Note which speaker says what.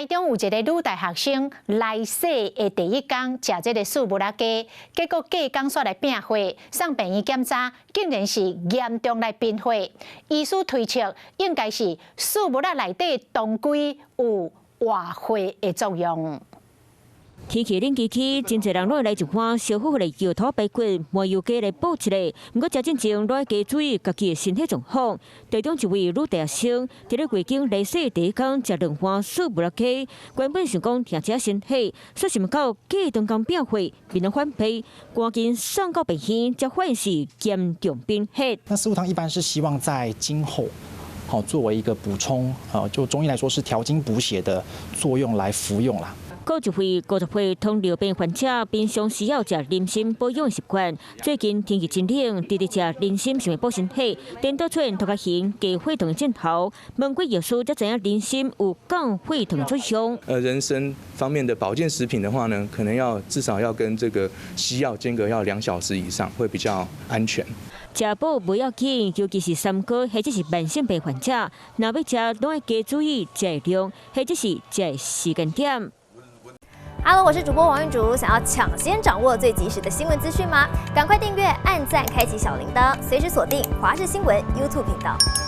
Speaker 1: 台中有一个女大學生來世的第一工食這个素物仔雞，結果隔工煞來變血，送病院檢查，竟然是嚴重來貧血。醫師推測應該是素物仔內底當歸有活血的作用。
Speaker 2: 天氣冷機起，真濟人攏會來一碗燒乎乎的搖頭排骨、麻油雞來補一下。毋過食進前，攏愛加注意家己的身體狀況。台中一位女大學生，佇咧月經來世第一工食兩碗素物仔雞，原本想講調節身體，煞想毋到隔當工變血，面攏反白，趕緊送到病院，才發現是嚴重貧血。
Speaker 3: 那四物湯一般是希望在經後，好作為一個補充，就中醫來說是調經補血的作用來服用啦。
Speaker 2: 閣一位50歲糖尿病患者，平常時有食人參保養習慣。最近天氣真冷，直直食人參想欲補身體，顛倒出現塗較紅、低血糖的症頭。問過藥師才知影人參有降血糖作用。
Speaker 4: 人參方面的保健食品的話呢，可能要至少要跟這個西藥間隔要2小時以上，會比較安全。
Speaker 2: 食補無要緊，尤其是三高或者是慢性病患者，若欲食，攏愛加注意食量，或者是食時間點。
Speaker 5: Hello，我是主播王韻竹，想要搶先掌握最及時的新聞資訊嗎？趕快訂閱、按讚、開啟小鈴鐺，隨時鎖定華視新聞 YouTube 頻道。